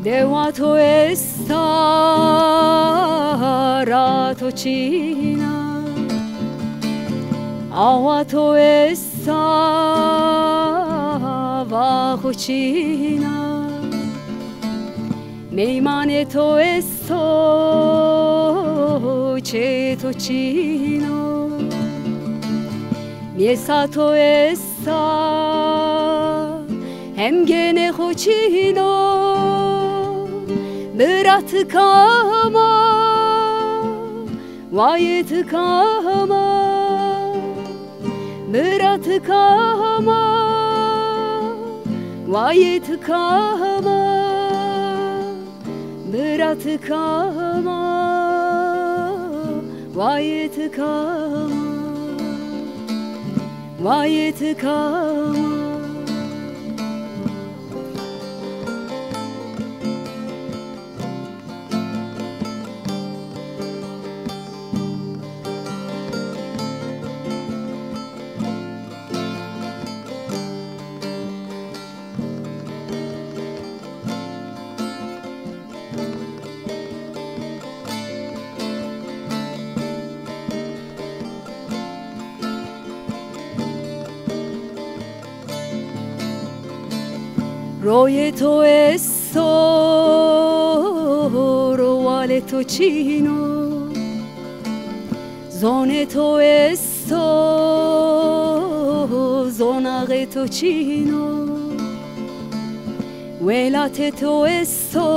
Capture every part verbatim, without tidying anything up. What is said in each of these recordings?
Dewa to esta, ra to çîna. Awa to esta, va xo çîna. Meymanê to esto, çê to çîno. Mêsa to esta, hemgênê xo çîno. Bira ti kama, wayê ti kama. Bira ti kama, wayê ti kama. Bira ti kama, wayê ti kama, wayê ti kama. Royê to esto, rowalê to çîno. Zonê to esto, zonaxê to çîno. Welatê to esto,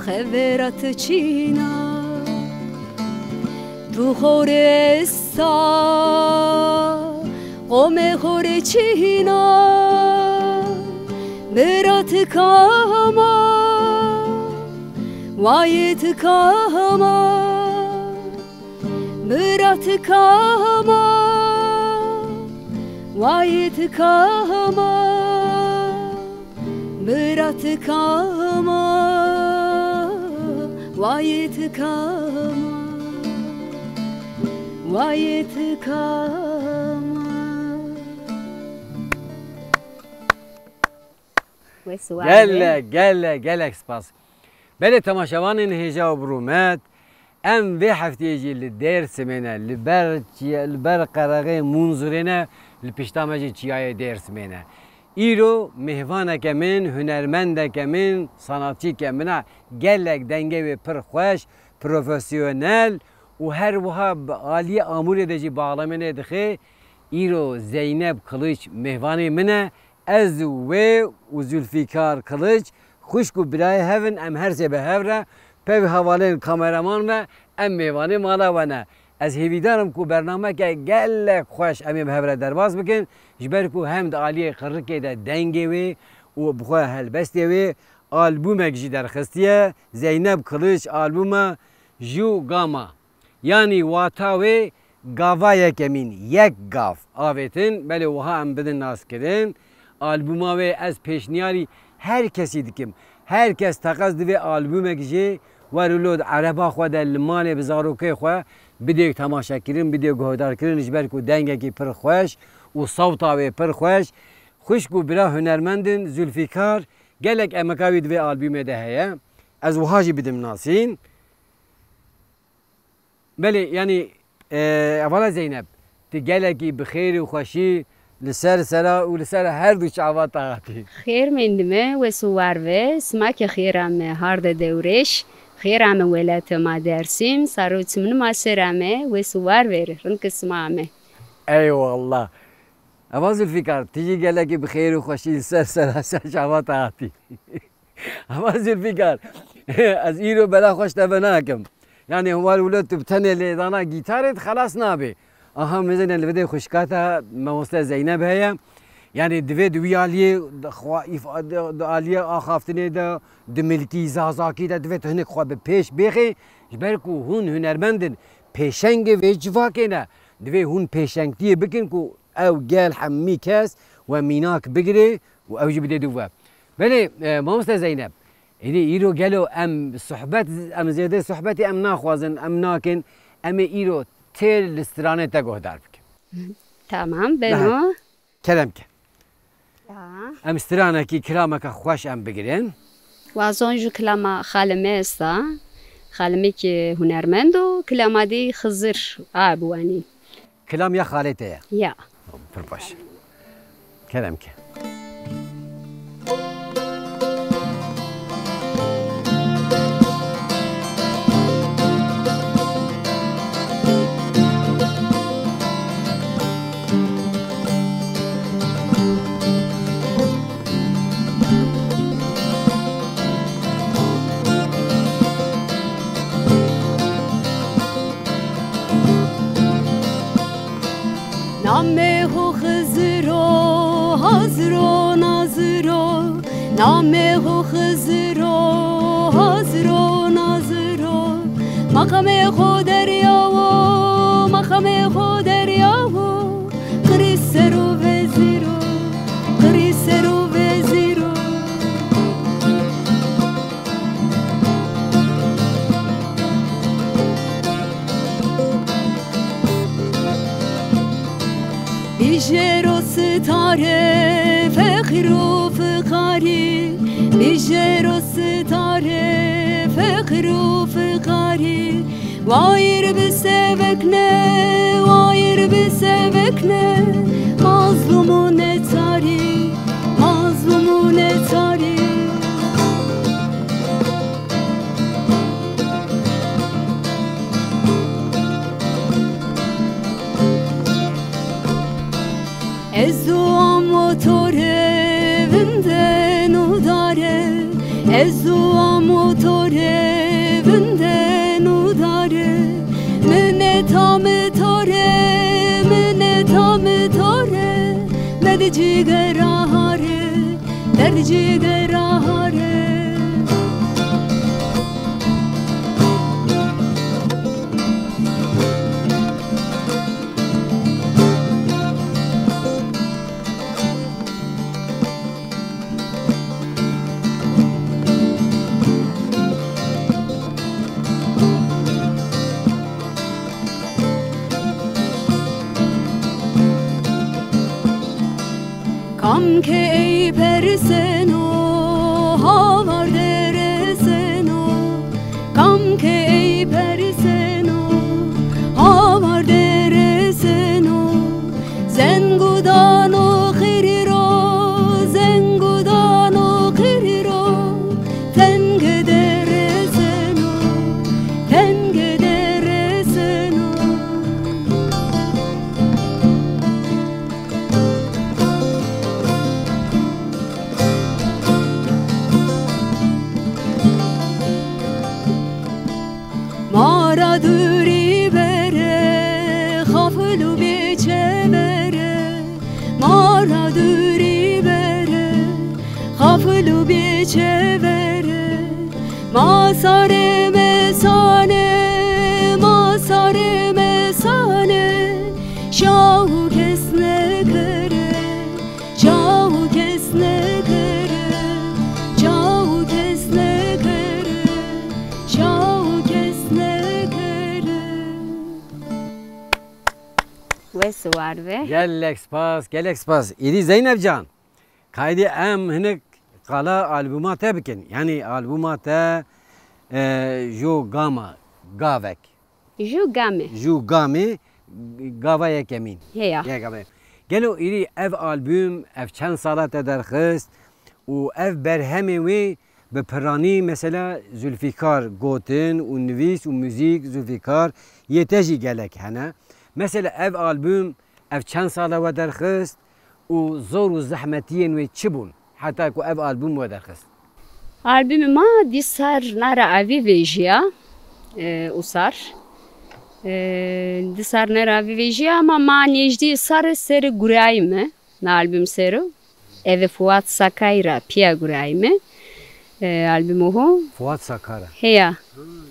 xevera to çîna. Tu xorê esta, qomê xorê çîna. Bira ti kama, wayê ti kama. Bira ti kama, wayê ti kama. Bira ti kama, wayê ti kama, wayê ti kama. Wes û war be. Gelek, gelek, gelek spas. Belê temaşevanên hêja û bi rûmet, em vê hefteyê jî li Dêrsimê ne, li ber çiya-, li ber qerexe Munzurê ne, li pişta me jî çiyayê Dêrsimê ne. Îro mêvaneke min, hunermendeke min, sanatçîke min e. Gelek dengê wê pir xweş, profesyonel û her wiha bi aliyê Amûrê de jî balê min ê dixe. Îro Zeynep Kılıç mêvanê min e. Ez û wê û Zülfîkar Kılıç xwişk û birayê hev in, em her sê bi hev re pevê hevalên kameraman ve em mêvanê mala we ne. Ez hêvîdar im ku bernameke gelek xweş em ê bi hev re derbas bikin, ji ber ku hem di aliyê qirikê de dengê wê û bi xwe helbestê wê albûmek jî derxistiye. Zeynep Kılıç albûma Ju Gama. Yanî wata wê gava yekemîn, yek gav avêtin, belê wiha em bidin naskirin. Albûma wê ez pêşniyarî her kesî dikim. Her kes teqez divê albûmek jê were lo di ereba xwe de li malê bi zarokê xwe bidê temaşekirin, bidê guhdarkirin, ji ber ku dengekî pir xweş û sewta wê pir xweş. Xwişk û bira hunermend in, Zülfîkar, gelek emeka wî di vê albûmê de heye. Ez wiha jî bidim nasîn. Belê, yanî, e, hevala Zeynep, tu gelekî bi xêr û xweşî li ser sera û li ser her du çava te hatî. Xêr mendime, wes û war ve, sima ke xêr ame harde dewrêş, xêr ame welatê ma Dêrsim, saro çimnima ser ame, wes û war ver, rind ke sima ame. Eyvallah. Heval Zülfîkar, tu jî gelekî bi xêr û xweşî li ser sera ser çava te hatî. Ama Zülfîkar, ez îro bela xwe ji te ve nakim. Yanî hûn wilo tu bi tenê lêdana gîtarê di xelas nabê. Aha, mezêne li vidê xwişka te, mamoste Zeynep heye. Yanî divê di wî aliyê xwe îfa-, di, di aliyê axaftinê de, di milkî zazakî de divê tu hinek xwe bi pêş bêxê. Ji ber ku hûn hunermend in, pêşengê vê civakê ne. Divê hûn pêşengtiyê bikin ku ew gel hemî kes we mînak bigire û ew jî bide dû we. Belê, e, mamoste Zeynep, êdî îro gelo em sohbet, em zêde sohbetê em naxwazin, em nakin, em ê îro têr li stranê te guhdar bikin. Tamam, beno. Kerem ke. Ya. Em stranekî kilameke xweş em bigirin. Wazon ji kilama xalê me esta. Xalê me ki hunermend o, kilama dî Xizir a biwanî. Kilam ya xalê te ye? Ya. Pir baş. Kerem ke. Namê xwe Xiziro, haziro naziro. Namê xwe Xiziro, haziro naziro. Maqamê xwe derya wo, maqamê xwe derya wo. Qirî ser û vezîro, qirî ser û vezîro. Bijêro sitare, feqîr û fiqarî. Bijêro sitare, feqîr û fiqarî. Wayir bi sevek ne, wayir bi sevek ne, mazlûm û neçarî, mazlûm û neçarî. Ez dua motore vinde nudare, ez dua motore vinde nudare. Mineta mi tore, mineta mi tore, me di cîgera hare, derd cîgera hare. Kam ke ey perseno, havar dereseno. Kam ke ey perseno, havar dereseno. Zengu dano qirîro, zengu dano qirîro. Tenge dereseno, tenge dereseno. Mara dûrî bere, xafil û bêçe bere. Mara dûrî bere, xafil û bêçe bere. Ma sarê me sane, ma sarê me sane, şah û kes nekere, şah û kes nekere, şah û kes nekere, şah û kes nekere. Wes û war be. Gelek spas, gelek spas. Îdî Zeynep can. Kaydê em hinek qala albûma te bikin. Yanî albûma te, e, Ju Gama, Gavek. Ju Gamê. Ju Gamê, gava yekemîn. Heya. Yek gava. Gelo îrî ev albûm, ev çend sala te derxist û ev berhemê wê bi piranî mesela Zulfîkar gotin û nivîs û muzîk Zulfîkar yê te jî gelek hene. Mesela ev albûm, ev çend sala we derxist û zor û zehmetiyên wê çi bûn heta ku ev albûm we derxist? Albûmê ma dî sar nara evî vêjiya, e, û sar. E, dî sar nara evî vêjiya, ama ma nêjdî sarê serê gurayî me, na albûm sero. Ev e Fuat Sakayra piya gurayî me. E, albûmo ho. Fuat Sakara. Heya.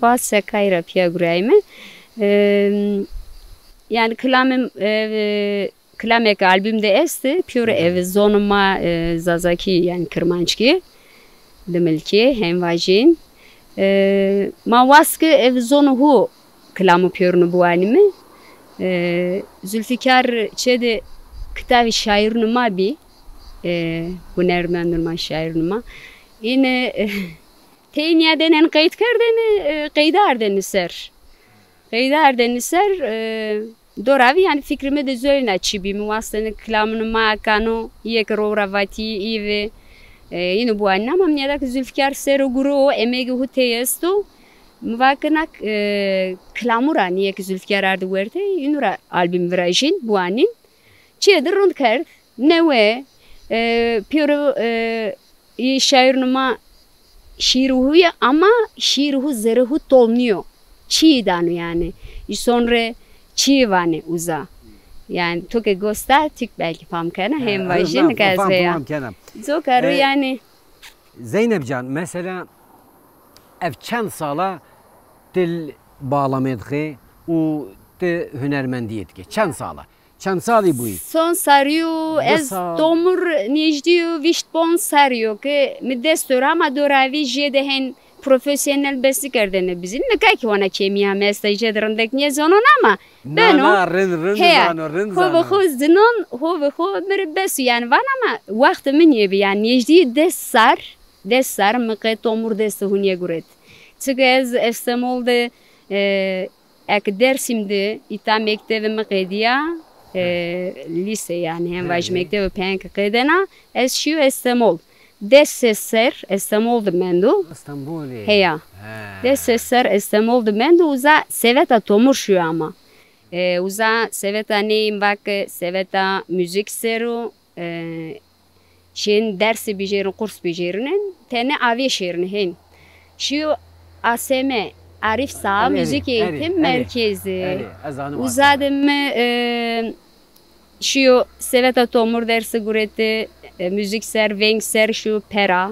Fuat Sakayra piya gurayî me. E, yani kilamê, e, Kilamek albûm de est, pîyor ev zon ma, e, zazakî, yani kirmanckî, dimilkî, hemvajîn. E, ma wast ki ev zon hu kilamu pîyorunu biwanîme. E, Zulfîkar çê de kitavî şaîrunu ma bî. e, hunermend numa, şaîr numa. Yine, e, têniya denen qeyd kerdene, e, qeyda ardene ser. Qeyda ardene ser, e, dora vî, yani fikrê mi de zewna çi bî, mi wastene kilamê numa kano, yek ro ra vatî, î ve, e, yine bu anne ama niyada ki Zülfikar ser o guru o, emegê hu tê esto. Mi va ki na, e, kilamû ra niyek Zülfikar ardi werte, yine ra albüm virajîn, bu anîn. Çi di rind kerd, newe, e, pêro, e, yê şaîr numa şîr û hu ye, ama şîr û hu zerê hu tol nîyo. Çi dano yani. Ji sonra çi vane uza. Yani tu ke gosta tik belkî fam kena, hem vajin, fam, fam, fam kena. Zoka ru yani. Zeynep can, mesela ev çend sala tu li balamê dixê û tu hunermendiyê dikê? Çend sala? Çend salî bûyî? Son sarî û ez tomur nêjdî û vîşt pon sarî yo ke mi dest dora ama dora vî jê de hen profesyonel bes nikerdene bizîn. Nika ki wana kêmiya me esta jê de rindek niye zonon ama beno. Na, na, rind, rind zano, rind zano. Ho ve xo zinon, ho ve xo mir bes yani van ama wext min ye bi yani nêjdî des sar, des sar mi qe tomur dest hûn ye guret. Çike ez Estemol de, e, Ek Dersim de îta mektevê mi qediya, e, lise yani hem vaj mektevê peyên ke qedena, ez şiyo Estemol. Des ses ser Estemol de mendo. Estembulê. Heya. Des ses ser Estemol de mendo, uza seveta tomur şiyo ama. E, uza seveta neyim vake, seveta müzik sero, e, Şên dersê bijêrin, kurs bijêrinin, tenê avê şêrin hên. Şiyo A S M, Arif Sağ Müzik Eğitim Merkezi. Uza de mi, e, şiyo seveta tomur dersi gureti, e, müzik ser, veng ser şiyo pera.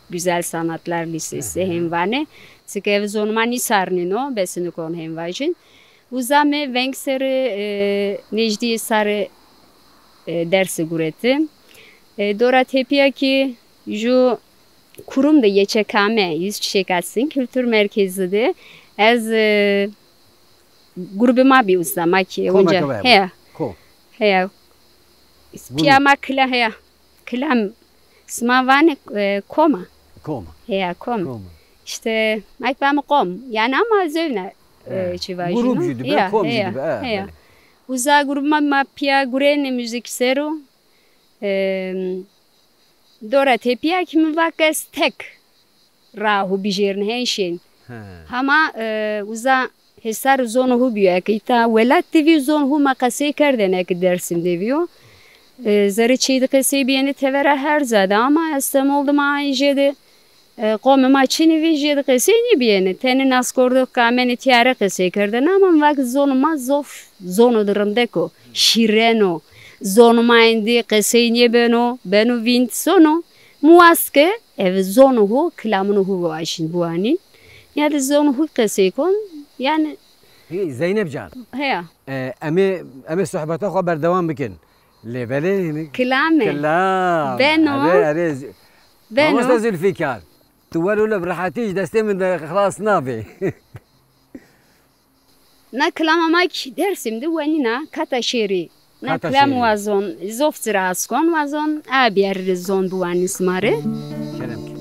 Güzel Sanatlar Lisesi hên vane. Çike ev zonuma nîsarnîno, bes nikon hên vajin. Uza me veng seri, e, nêjdî sari, e, dersi gureti. E, dora tepiya ki ju kurum de Y Ç K M, Yüz Çiçek Açsın Kültür Merkezi de ez, e, grubi ma bi uza ma ki Koma onca. Heya. Ko. Heya. Grup. Piya ma kila heya. Kilam sima vane, e, koma. Koma. Heya, kom. Koma. İşte, mek vame kom. Yani ama zevne, e, çi vajîno. Grup jî dibe, kom jî dibe, e, heya. Uza grubê ma, ma piya gurêne müzik sero. E, dora tepiya ki mi va kes tek. Ra hû bijêrin hên şên. Hema, e, uza hesar zon hû biyo. Eke îta welat de vî zon hû me qesey kerdene eke Dersim de vîyo. E, zerê çêy di qesey biyene tevera her zade ama Estemol de ma jê de, e, qomê ma çinî vî jê de qesey nîbiyene. Tenê naskordo kamene tiyare qesey kerdene ama vak zon ma zof, zono de rindeko, şîreno. Zon ma endî qesey nêbeno, beno vînd sono. Muwaske ev zon û hû, kilamûn û hû vajin biwanîn. Ya di zon û hû qesey kon, yani. Hey, Zeynep can. Heya. E, em ê, em ê sohbeta xwe berdewam bikin. Lê belê, yani. Kilam e. Kilam. Beno. Erê, erê. Beno. Mamoste Zülfikar. Tu welo li rehetî ji destê min de xilas nabê. Na kilama ma kî Dersim de wenîna kata şêrî. Na kilam wazon, zof zira askon wazon, a biyer zon biwanî sima re. Kerem ki.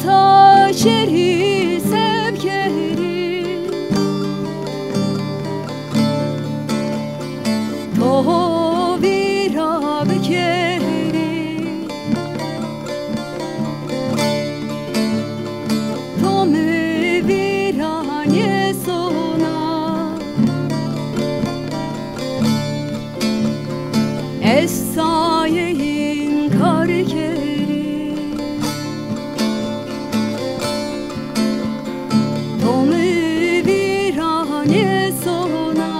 Ta şerî sevgerî, to vîra bikerî, to mi vîra nêsona. Ez sayeyên kar kerî, to mi vîra nêsona.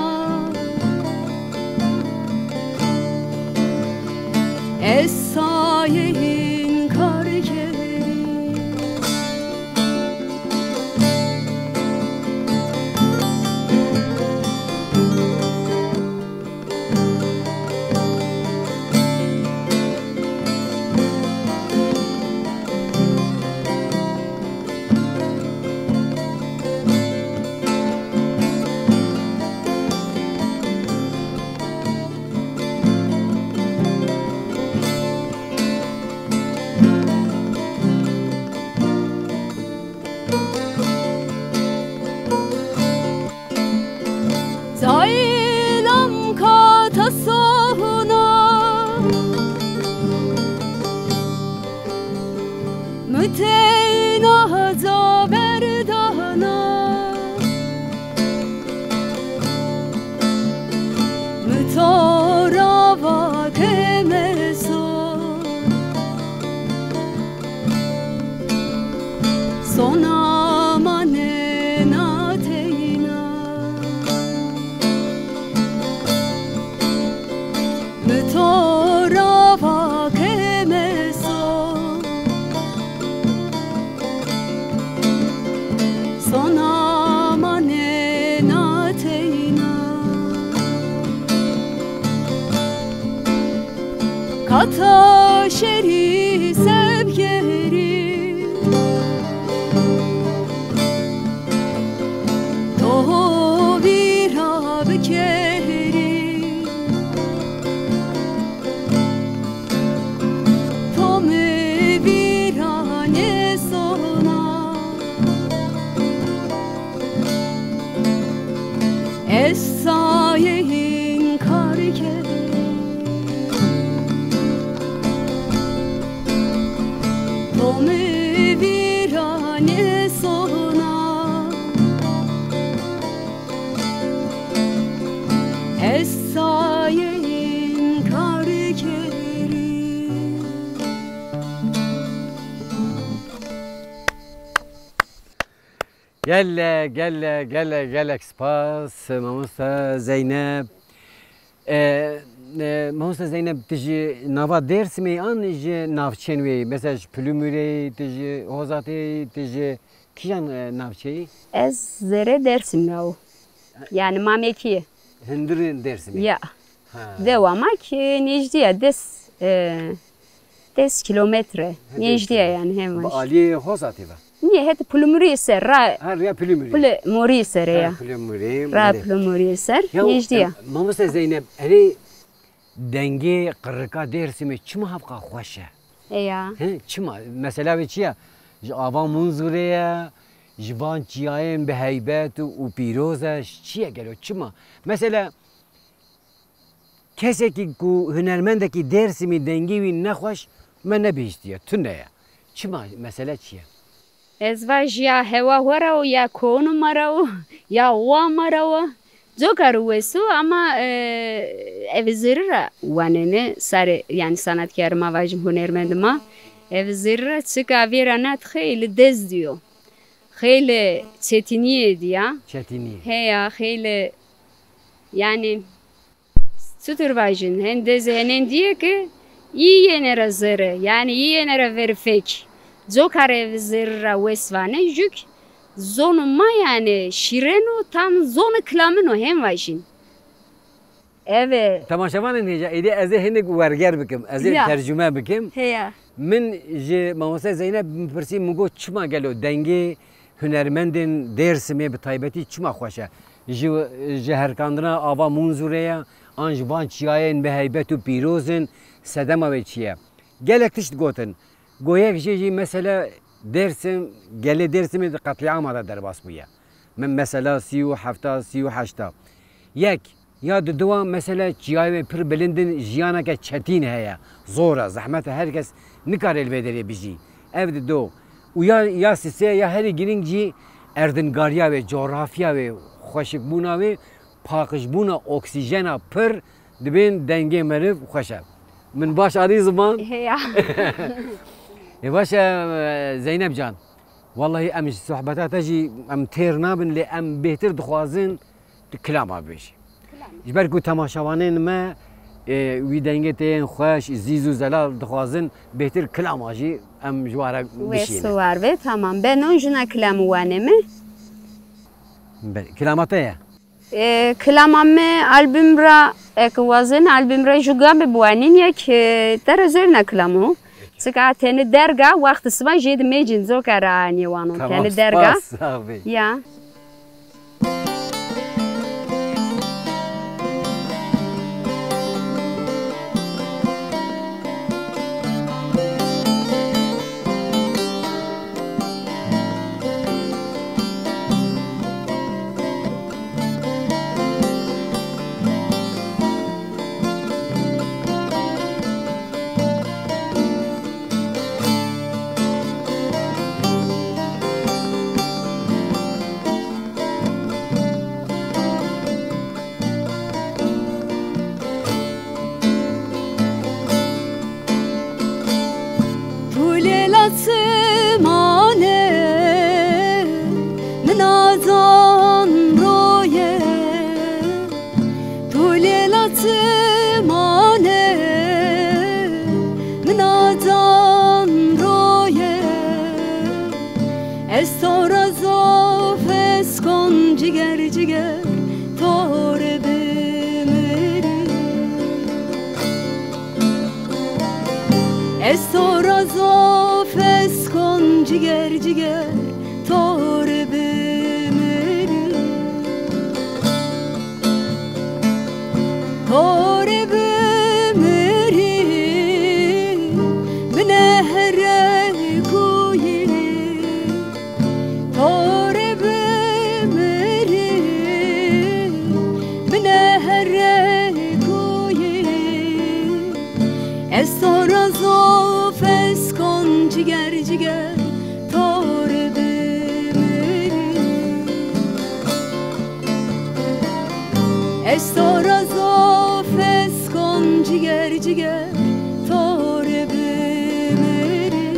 Ez sayeyên kar kerî. Zaylam kata sona, miteyna zaverdana, mitora va kemeso. Sona manena teyna, mi to ra va kemeso. Sona manena teyna. Kata şerî sevgerî, to vîra bikerî, to mi vîra nêsona. Ez sayeyên kar kerî, to mi vîra nêsona. Ez sayeyên kar kerî. Gelek, gelek, gelek, gelek spas, mamoste Zeynep. E, e, mamoste Zeynep, tu ji nava Dêrsimê an ji navçeyên wê yî? Mesela ji Pilimûrê yî, tu ji Hozatê yî, tu ji kîjan, e, navçeyî? Ez zêrê Dêrsim ra û. Yani mamekî. Hundirê Dêrsimê. Ya. Ha. Dewa ma ki nêjdî ye, des, e, des kilometre. Ha, nêjdî ye yani, hemen. Bi aliyê Hozatê ve? Niye, het Pilimûrî ser, ra. Ha, rêya Pilimûrî. Pilimûrî ser, ha, ya. Pilimûrî, ra belê. Pilimûrî ser, ya, nêjdî ye. E, mamoste Zeynep, erê dengê qirika Dêrsimê çima hevqa xweş e? E ya. He, çima? Mesela wê çi ye? Ji ava Munzurê ye, ji van çiyayên bi heybet û, û pîroz e, ji çi ye gelo? Çima? Mesela, kesekî ku hunermendekî Dêrsimî dengê wî nexweş me nebihîstiye, tune ye. Çima? Mesele çi ye? Ez vaj ya hewa xwe re û ya kono me re û ya wa me re û coka ru wes û ama, e, ev zêri re wanene sarê, yani sanatkar ma vajim hunermend ma. Ev zêri re çika vêra nat xeylî dez diyo. Xeylî çetiniyê diya. Çetiniyê. Heya, xeylî, yani, çutur vajin, hende zehenên diye ki, î yene re zere, yani î yene re verfek. Coka re ev zere re wes vane, jük zonu ma yani şiren o, tam zonu kilamin o, hem vajin. Eve. Temaşevanên hêja, êdî ez ê hinek werger bikim, ez ê, ya, tercüme bikim. Heya. Min ji mamoste Zeynep min pirsî, min got, çima gelo dengê hunermendên Dêrsimê bi taybetî çima xweş e? Ji, ji herkandina ava Munzurê ye, an ji van çiyayên bi heybet û pîroz in, sedema wê çi ye? Gelek tişt gotin. Goyek jê jî mesela Dêrsim, gelê Dêrsimê di qetlîama de derbas bûye. Min mesela sî û hefta, sî û heşta. Yek, ya diduwa mesele çiyayê wê pir bilind in, jiyaneke çetîn heye, zor e, zehmet e, her kes nikare li vê derê bijî. Ev dido. Û ya, ya sisê, ya herî girîng jî erdingariya wê, coxrafiya wê, xweşikbûna wê, paqijbûna oksîjena pir dibên dengê meriv xweş e. Min baş anî ziman? Heya. Ê baş e, Zeynep can. Wallahî em ji sohbeta te jî em têr nabin, lê em bêhtir dixwazin tu kilama bibêjî. Ji ber ku temaşevanên me, e, wî dengê te yên xweş, zîz û zelal dixwazin, bêhtir kilama jî em ji we re Wê bişînin. Siwar be, tamam. Beno jina kilam û wanê me. Belê, kilama te ye? E, kilama me album ra, ek wazên album ra juga bi biwanîn yek, e, te re zor ne kilamo. Sika têne derga, wext siba jê di mêcin zoka ra anî wano. Tamam, têne derga. Spas, sax bî. Ya. Tu lê latsimane min azan roye. Tu lê latsimane min azan roye. Ez to ra zof eskon ciger ciger to re bimirî. Ez to ra zof eskon ciger ciger to re bimirî. To re bimirî, binehre kuyî. To re bimirî, binehre kuyî. Ez to ra zof eskon ciger ciger to re bimirî. Ez to ra zof eskon ciger ciger to re bimirî.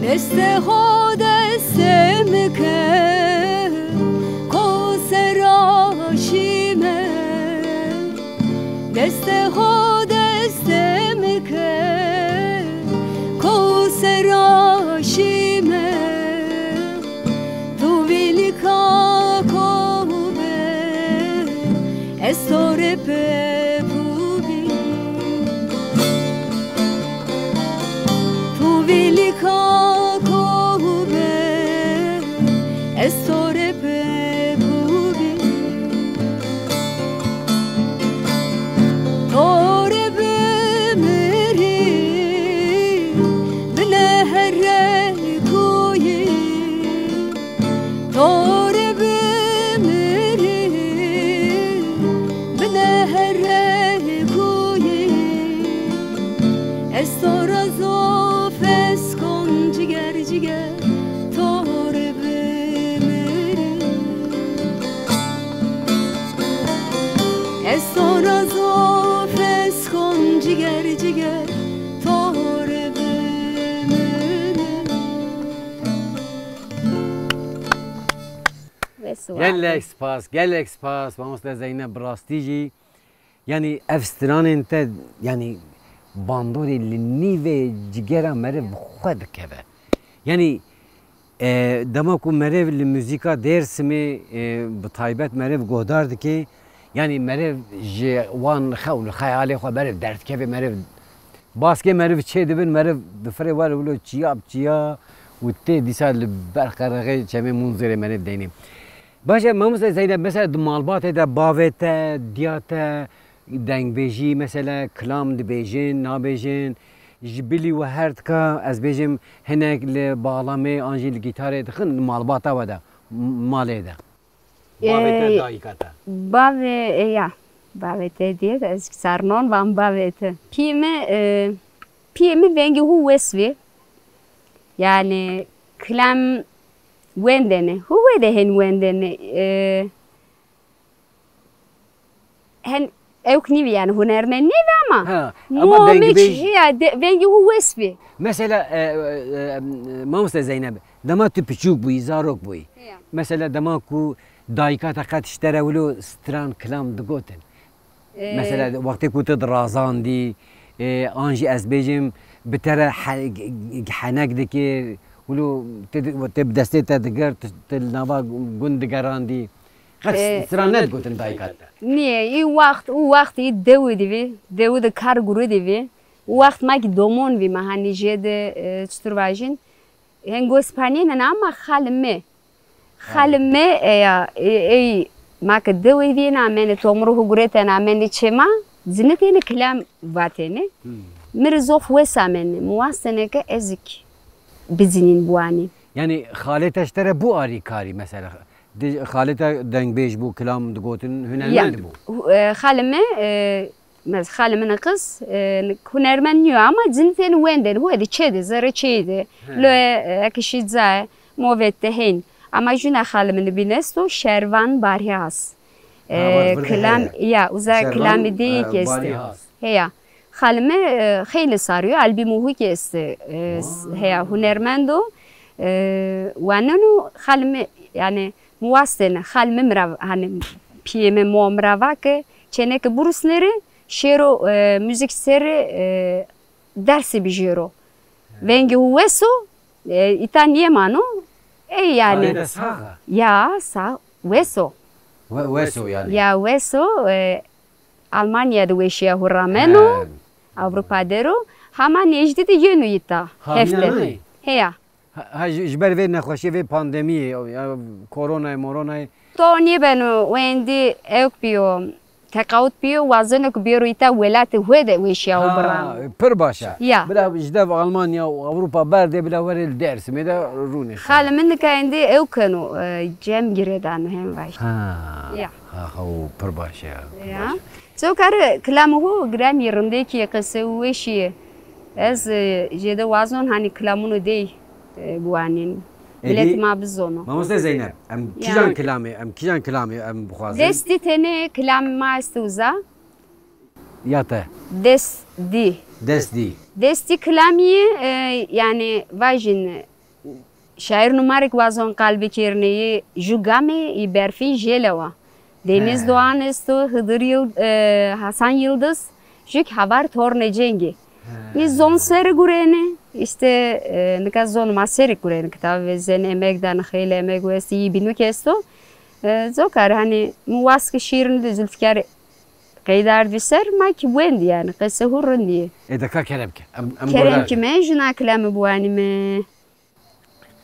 Destê xwe destê min ke, ko sera şîme. Destê xwe destê min ke, ko sera şîme. Tu vîlika ko be, ez to re pê bûbî. Tu vîlika ko be, ez to re pê bûbî. To re bimirî, binehre kuyî. To re bimirî, binehre kuyî. Ez to ra zof eskon ciger ciger to re bimirî. Ez to ra zof eskon ciger ciger to re bimirî. Wê Gelek spas, gelek spas, mamoste Zeynep, bi rastî jî, yanî ev stranên te, yanî bandorê li nîvê cigera meriv bi xwe dikeve. Yanî, e, dema ku meriv li muzîka Dêrsimê, e, bi taybet meriv guhdar dike, yanî meriv ji wan xew li xeyalê xwe meriv derdikeve, meriv baskê meriv çê dibin, meriv difire wer wilo çiya bi çiya û tê dîsa li ber qerexê çemê Munzêrê meriv deynê. Baş e, mamoste Zeynep, mesela di malbatê de bavê te, diya te, dengbêjî, mesela kilam dibêjin, nabêjin, ji bilî we her tika, ez bêjim, hinek li balamê an jî li gîtarê dixin, li malbata we de, m-, malê de. Bavê te, Ê, dayika te. Bavê, e, ya. Bavê te diye, ez sarnon van bavê te. Piyê me, e, piyê me vengê hû wes vê. Yani, kilam wendene. Hû wê de hen wendene. E, hen ewk nîvî yani, hunermend nîvî ama. Ha, ama muamik dengbêj- hiya de, vengê hû wes vê. Mesela, e, e, e, mamoste Zeynep, dema tu piçûk bûyî, zarok bûyî. Ya. Mesela dema ku dayika te qet ji te re wilo stran kilam digotin. Ee, mesela wextê ku tu dirazandî, e, an jî ez bêjim, bi te re he-, g-, g-, henek dikir, wilo te di-, te bi destê te digirt, tu, tu li nava gund digerandî. Qet Ee, stran nedigotin dayika te. Niye, î wext, û wext î dewi divî, dewi de kar guru divî. Û wext ma ki domon vî me, hanî jê de, e, çitur vajin. Hên gospanî ne ama xalê me. Xalê me, e, ya, e, ey, ma ki dewê vî nameni tomru hugurete nameni çema, zinitêni kilam vatêni. Hmm. Mir zof wes ameni, mi wastene ke ezik bizinîn buanî. Yani xalê te ji te re bû arîkarî mesela. Di-, xalê te dengbêj bû, kilam digotin, hunermend bû. Hu-, e, xalê me, e, mez-, xalê min qiz, e, hunermend niyo ama cin tên wendên, hû edi çê de, zerre çê de. He. Lo, e, e, ekişî caye, movet de hên. Ama juna xalê min binesto, Şervan Barhas. Ha, e, var, burada kilam, he. Ya, uza Şervan, kilamê de e, ki este. Barhas. Heya. Xalê me, e, xeylê sariyo, albîmû hûkê este, e, s-, heya, hunermend o. E, waneno xalê me, yani, mi wastêne, xalê me mira, hani, piyê me mo mira va ke, çêneke burusneri, şêro, e, müzik seri, e, dersi bijêro. Vengê hu weso, e, îta niyemano, e, yani. Xalê de sax e? Ya, sax, weso. We-, weso yani. Ya, weso, e, Almanya de weşiya hû rameno, He. Avrupa dero, hama nêjdî de yeno îta, Ha, hefte. Nê? Heya. Ha, ha, ji, ji ber vê nexweşiyê, vê pandemiyê, ya, koronayê, moronayê. To nêbeno, wendî ewk biyo, teqawut biyo, wazeno ku bêro îta welatê hû de weşiya hû birano. Ha, pir baş e. Ya. Bila ji dev Almanya û Avrupa berdê bila were li Dêrsimê de rûnê. Xalê min nika endî ewk keno, e, cem girêdano hem vay. Ha. Ya. Ha, ha, o pir baş e, pir Ya. baş e. Coka re kilamê hu giranî rindekî qese û weşî ye. Ez, e, jê de wazon hanî kilamûnû dey, e, biwanîn. Êdî, milet ma bizono. Mamoste Zeynep, em Ya. kîjan kilamê, em kîjan kilamê em bixwazin? Destî tenê kilam ma est uza. Ya te? Destî. Destî. Destî kilamî ye, e, yani vajin, Şair numarek wazon qal bikirnê yê ju gamê yê berfî jê lewa. Deniz He. Doğan esto, Hıdır Yıl-, e, Hasan Yıldız, jük havar torne cengi. He. Ni zon seri gureni, işte, e, nika zon ma seri gureni kitabı ve zen emek dan xeyle emek ve esti yi binuk esto. E, zokar hani mi waski şiirini de Zülfikar qeydar vi ser, ma ki wendi yani, qese hu rindi. E de ka kerem ki, em, em Kerem ki me jina kilami buani me.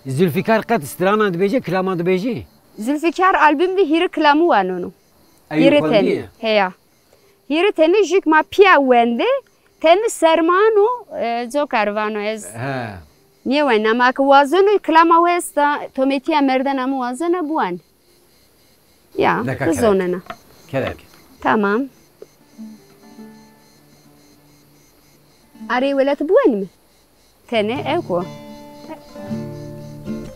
Zülfikar qet strana dibêje, kilama dibêje? Zülfikar albüm de hîrê kilamû wanono. Hîrê tenê. Heya. Hîrê tenê jük ma piya wende, tenê sermano, e, cokar vano ez. He. Niye wen, ama ki wazeno kilama westa, tometiya merdena mi wazena buan. Ya, bizonena. Kerek. Tamam. Arê welat buan mi? Tenê ew ku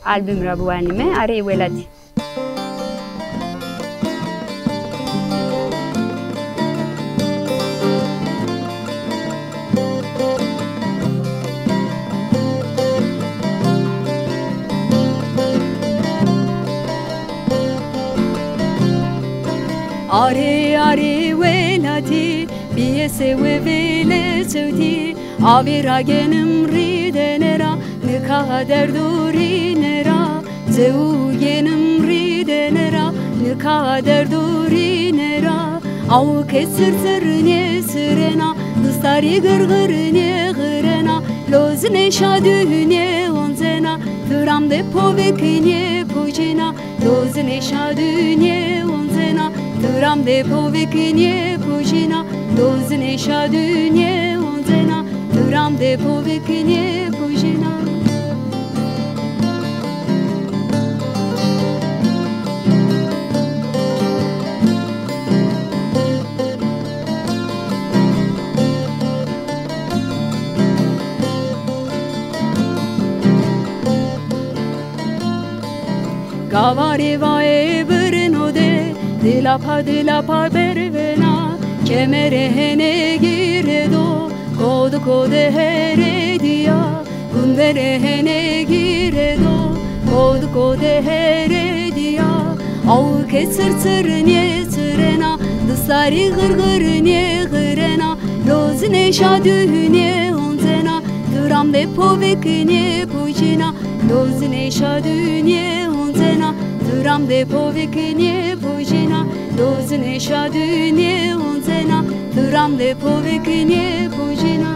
album ra biwanîme, arê welatî. Arê, arê welatî, biyesê wê vêlê çewtî, avê ra genim rî denera, nika derdorî nera, cew genim rî denera, nika derdorî nera, awke çirçir nê çirena, distarî girgir nê girena, lozinê şadûnê oncena, turam de povek nê pojena, Dozinê şadûnê oncena, turam de povek nê pojena. Dozinê şadûnê oncena, turam de povek nê pojena. Gavarê vayê birino de, dilapa dilapa bervena, kemerê hene gire do, kod kode here diya, gundere hene gire do, kod kode here diya, awke çirçir nê çirena, distarî girgir nê girena, lozinê şadûnê oncena, turam de povek nê pojena, Dozinê şadûnê oncena, turam de povek nê pojena. Dozinê şadûnê oncena, turam de povek nê pojena.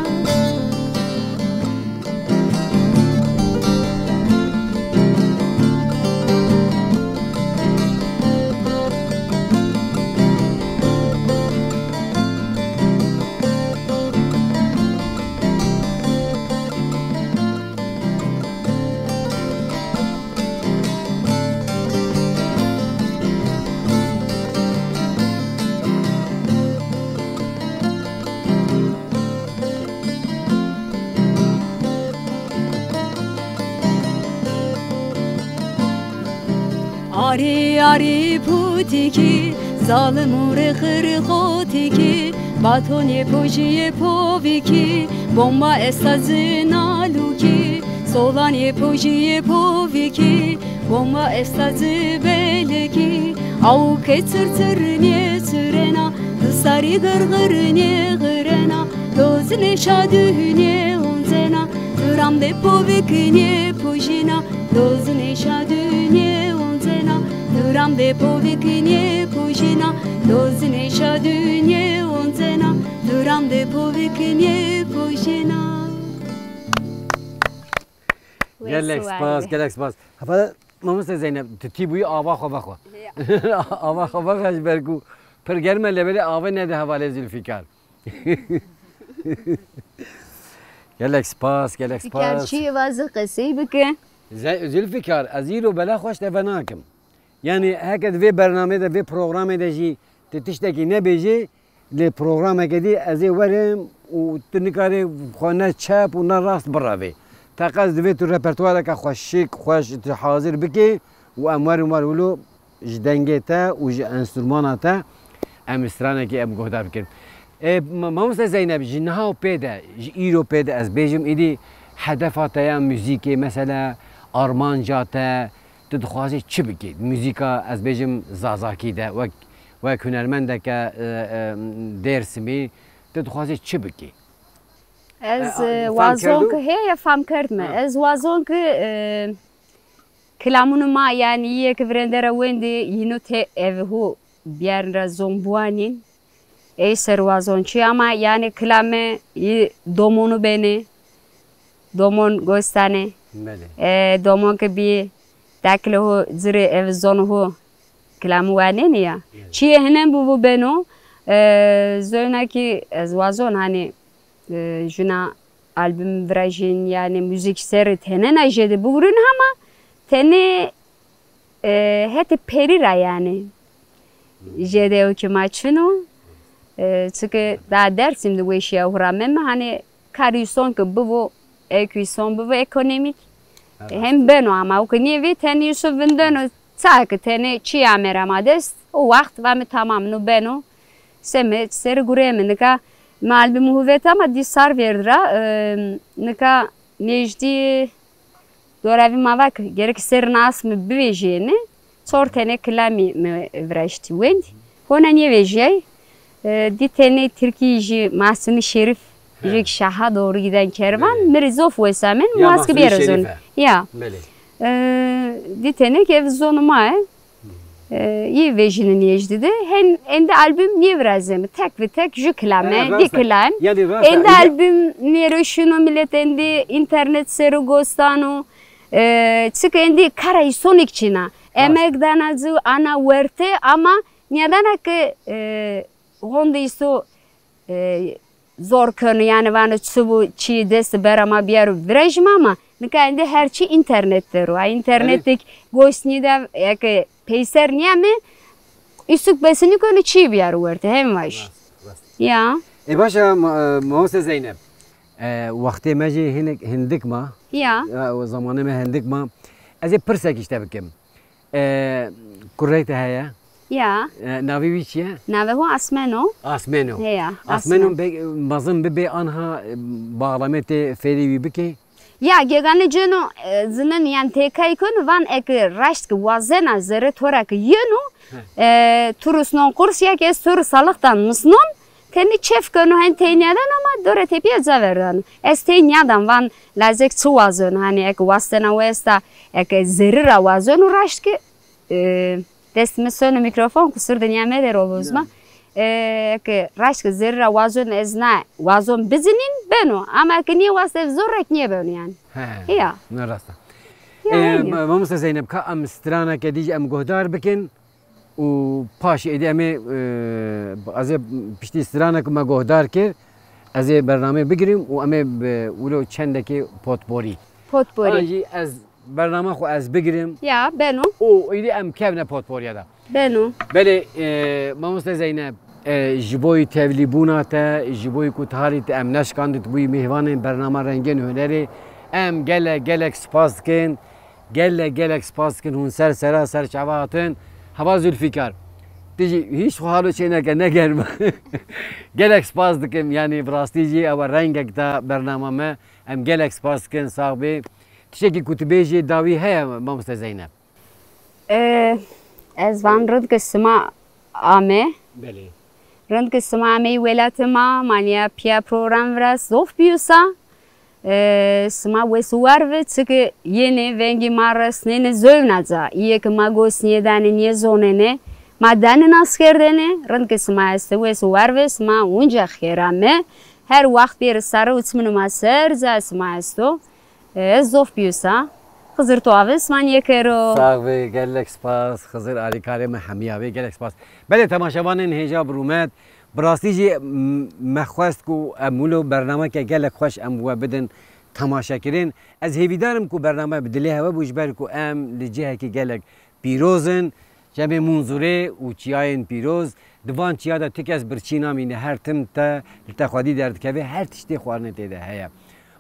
Arî, arî pûtîkî, zalim û rixir xotîkî, batonê pojiyê povikî, bomba esta zinalûkî, solanê pojiyê povikî, bomba esta zibelekî, awke çirçir nê çirena, distarî girgir nê girena, dozinê şadûnê oncena, turam de povik nê pojena, dozinê şadûnê oncena, turam de povik nê pojena, dozinê şadûnê oncena, turam de povik nê pojena. Gelek spas, gelek spas. Heval mamoste Zeynep, tu tî bûyî ava xwe vexwe. Ava xwe vexwe ji ber ku pir germ e, lê belê avê nede hevalê Zülfikar. Gelek spas, gelek spas. Zülfikar çi vazî qesey bike? Ze-, Zülfikar, ez îro bela xweş te venakim. Yanî heke di vê bernamê de, vê programê de jî tu tiştekî nebêjê, lê programeke dî ez ê werim û tu nikarê xwe ne çep û ne rast birevê. Teqez divê tu repertuareke xwe şik, xweş tu hazir bikê û em werin wer wilo ji dengê te û ji enstrumana te em stranekê em guhdar bikin. E, ma-, mamoste Zeynep, ji niha û pê de, ji îro pê de ez bêjim, îdî hedefa te ya muzîkê, mesela armanca te, tu dixwazî çi bikî? Muzîka, ez bêjim, zazakî de, wek, wek hunermendeke, e, e, Dêrsimî, tu dixwazî çi bikî? Ez, e, e, fam wazon kerdo? Ki heye fam kerd me. Ha. Ez wazon ki, e, kilamûnê ma, yanî yê ki virêndere wendî, yîno tê ev ho biyarin re zon biwanîn. Ey ser wazon çi ama, yanî kilame yî domonu benê. Domon gostanê. Belê. E, domon ki bî dakile ho, zirê ev zon ho kilamû wanenî ya. Belê. Çiyê hinen bû bû beno, e, zoyna ki ez wazon hani, e, jina album virajin, yani müzik seri tenena jedi bugurun ama tene, e, heti peri ra yani. Jedi ew ki ma çino, e, çünkü da Dersim de weşiya hura me, me hani karî son ki bivo, ew ki son bivo ekonomik. Evet. Hem beno ama o ki niye ve teni Yusuf vindeno, ça ki tene çi ya me ra ma dest, o waxt va mi tamam no beno. Seme, seri gurê min nika, malbim huvet ama dîsar vêrd ra, e, nika nêjdî doravî ma vak, gerek ser nas mi bivêjêne, çor tenê kilamî mi viraştî wend. Kona niye vejiyay, e, di tenê Tirkî jî Masumî Şerîf, He. Jek şaha doğru giden kervan, Belê. Mirî zof wesa min, Ya, muaske Masumî biyero Şerîf zon. E. Ya. Belê. E, di tenê ki ev zonu ma e. E, yê vejinin yê jidide. Hen ende albüm niye virazim? Tek ve tek ju kilame, He, di rast e. Kilam. Yani rast e. Ende Ende albüm nêro şino millet endi internet seru gostano. E, çik endi kara isonik çina. Emek dana zu ana werte ama niyadana ki, e, honde iso, e, zor könü yani vano çi bu çi dest berama biyar virejim ama nika endi her çi internet deru. Ay internet dik goş nida eke peyser niye mi? Üsük besini könü çi biyar werte hem vaş. Rast, rast. Ya. E başa ma-, e, Mamoste Zeynep. E, wextê me jî hinek hindik ma. Ya. Ya, o zamanê me hindik ma. Ez ê pirsek işte bikim. E, kurrek te heye? Ya. E, navê wî çi ye? Navê ho Asmeno. Asmeno. Heya, Asmeno Asmen. Be-, mezin bibe anha, e, bağlame te fêrî wî bike? Ya, gegane ceno, e, zinin yan têkay konu van ek raşt ki wazena zere tora ki yenu, He. E, turus non kurs ya ki ez tur salıktan misnon, Tenê çêf keno hen teyniyadan ama dore tepîya ca verdano. Ez teyniyadan van lazek çi wazon, hani ek wastena we esta, ek zerira wazon û raşt ki, e, dest mi sono mikrofon kusur dinya me der o bozma. E, ek raşt ki zerira wazon ez na wazon bizinin beno. Ama ek niye wast ev zor ek niye beno yani. He. Ya. Ne rasta. Ya, E, aynı. Ma-, Mamoste Zeynep ka em straneke dî em guhdar bikin. Û paşê êdî em ê, e, ez ê piştî stranek me guhdar kir, ez ê bernameyê bigirim û em ê bi wilo çendekê potporî. Potporî. An jî ez bername xwe ez bigirim. Ya, beno. Û êdî em kevne potporiya de. Beno. Belê, e, Mamoste Zeynep, e, ji bo tevlîbûna te, ji bo ku tu harî te em neşkandî tu bûyî mêvanên bernama Rengên Hunerê, em gelek, gelek spas dikin. Gelek, gelek spas dikin hûn ser sera ser çava hatin. Hava Zülfikar. Tu jî hîç xwe halo çêneke, ne germ. Gelek spas dikim, yanî bi rastî jî ew e rengek da bernama me. Em gelek spas dikin, sax bê. Tiştekî ku tu bêjî dawî heye, Mamoste Zeynep? Ee, ez van rind ke sima ame. Belê. Rind ke sima ameyî welatê ma, maniya piya program vira zof bîyo sa. Ee, sima wes û war ve, çike yenê vengî ma resnêne zewna ca. Îyê ke ma gos niyêdanê, niyêzonêne, ma danê naskerdene, rind ke sima este wes û war ve, sima unca xêra me. Her waxt bêrê sare û çimino ma ser ca sima esto. Ez zof bîyo sa. Xizir tu avê sima niyekero. Sax bê, gelek spas. Xizir alîkarê me hemiya vê, gelek spas. Belê temaşevanên hêja bi rûmet, bi rastî jî m-, me xwest ku em wilo bernameke gelek xweş em we bidin temaşekirin. Ez hêvîdar im ku bername bi dilê hewe bû, ji ber ku em li cihekî gelek pîroz in. Cemê Munzurê û çiyayên pîroz, di van çiya de tu kes birçî namîne, her tim te li te xwedî derdikeve, her tiştê xwarinê tê de heye.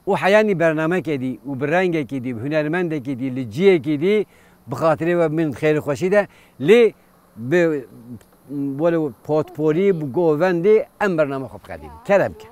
Û heyanî bernamekê dî û bi rengekî dî, bi hunermendekî dî, li ciyekî dî, bi xatirê we min xêr û xweşî de, lê bi wele potporî, bi govendê em bername xwe biqedînin. Kerem ke.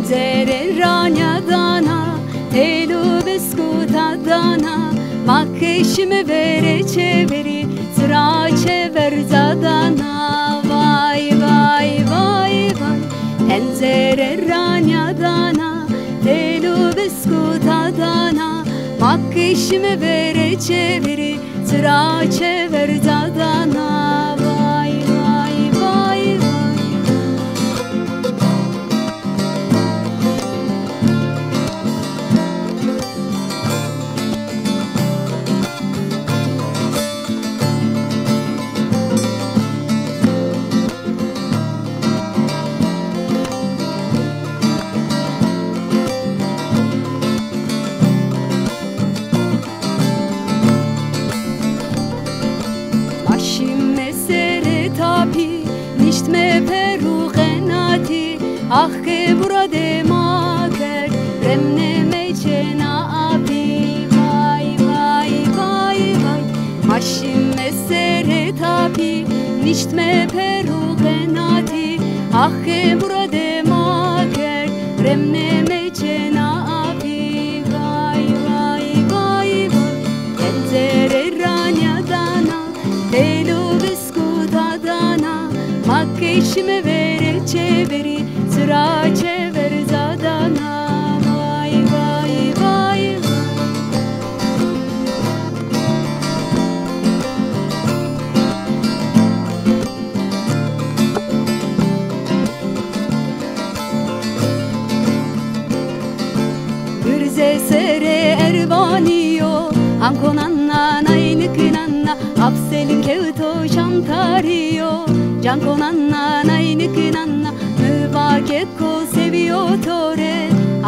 Pencerê ranya dana, têl û biskuta dana, ma keşim verê çevirî, çira çeverca dana. Vay, vay, vay, vay. Pencerê ranya dana, têl û biskuta dana, ma keşim verê çevirî, Çira çever dadana, vay, vay, vay, vay. Başim Ax ke burada ma kerd, remne me çêna apî. Vay, vay, vay, vay. Ma şîme serê tapî, niştme per û qenatî. Ax ke burada ma kerd, remne me çêna apî. Vay, vay, vay, vay. Tencerê ranya dana, têl û biskuta dana, ma keşme vere çêverî, sira çêver zadana. Vay, vay, vay, vay. Gurze serê ervanî yo, ankonan nanay nikinan na, apsel kewto şantarî yo. Cankonan nanay nikinan na, mivakeko seviyo tore.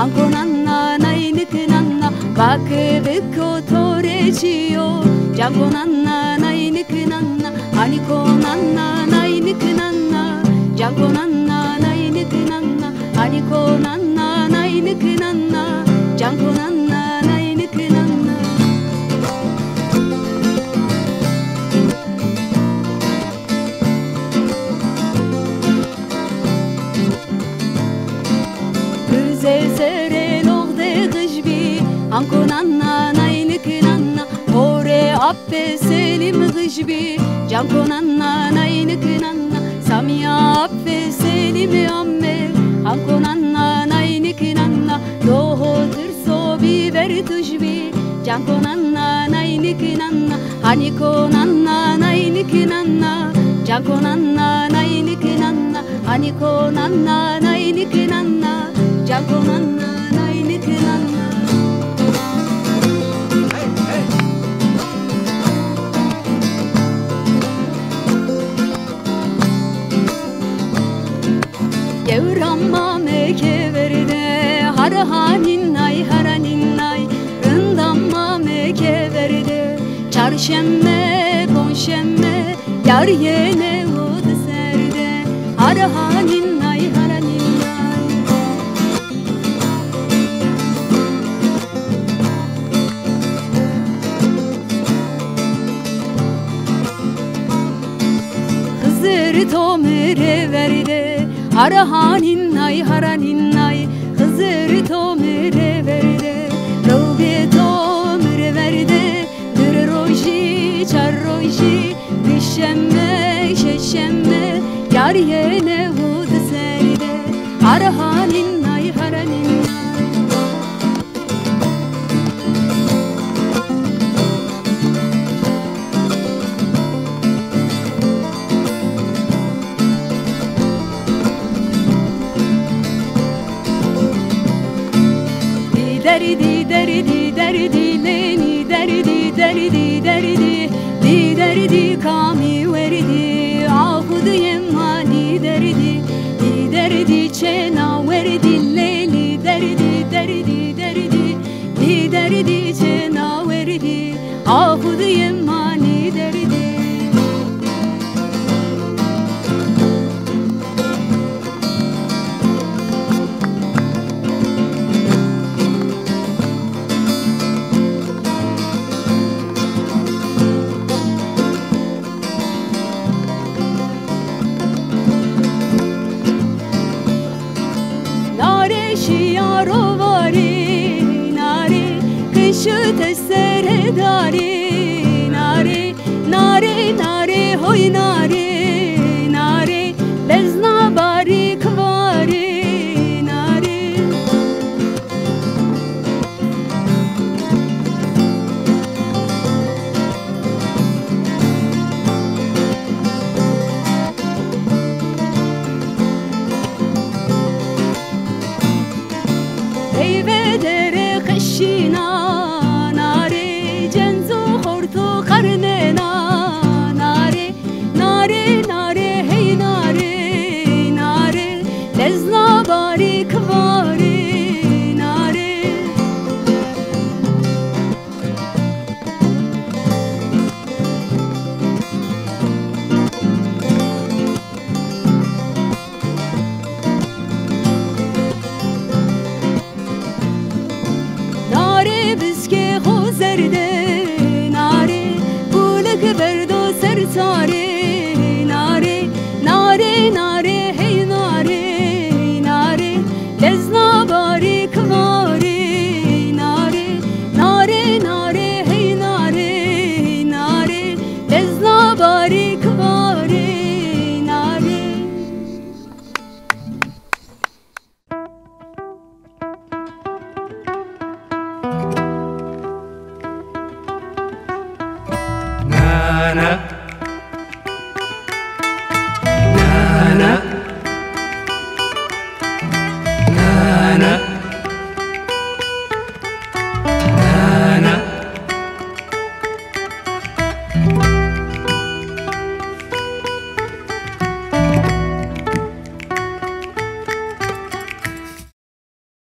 Ankonan nanay nikinan na, vakeveko tore çiyo. Cankonan nanay nikinan na, anî konan nanay nikinan na. Cankonan nanay nikinan na, anî konan nanay nikinan na. Cankonan nanay nikinan na. Gurze serê loxdê xij bî, ankonan nanay nikinan na. Porê apê Selîm xij bî, cankonan nanay nikinan na. Samiya apê Selîmê ame, ankonan nanay nikinan na. Doho tirso bî ver tuj bî, cankonan nanay nikinan na. Hanî konan nanay nikinan na, cankonan nanay nikinan na. Hanî konan nanay nikinan na, cankonan nanay nikinan na. Gewra mame keverde, harahanînay, haranînay, rinda mame keverde. Çarşeme, ponşeme, yar yene û di serde, harahanînay, haranînay. Xizir to mi rê verde, harahanînay, haranînay. Xizir to mi rê verde, rewgê to mi rê verde. Dir rojî, çar rojî, dişeme, şeşeme, yar yene û di serde, harahanînay, haranînay. Dî derdî, derdî, derdî, lênî derdî, derdî, derdî. Dî derdî kamî werdî, axudiyê manî derdî. Dî derdî çêna werdî, lênî derdî, derdî, derdî. Dî derdî çêna werdî, axudiyê manî derdî. Nare şiyaro varê, nare kişu te sere darê, nare, nare, nare, hoy nare, nare, bezna barî kivarê, nare. Eyve dere qeşîna, narê cenz û xort û qerne.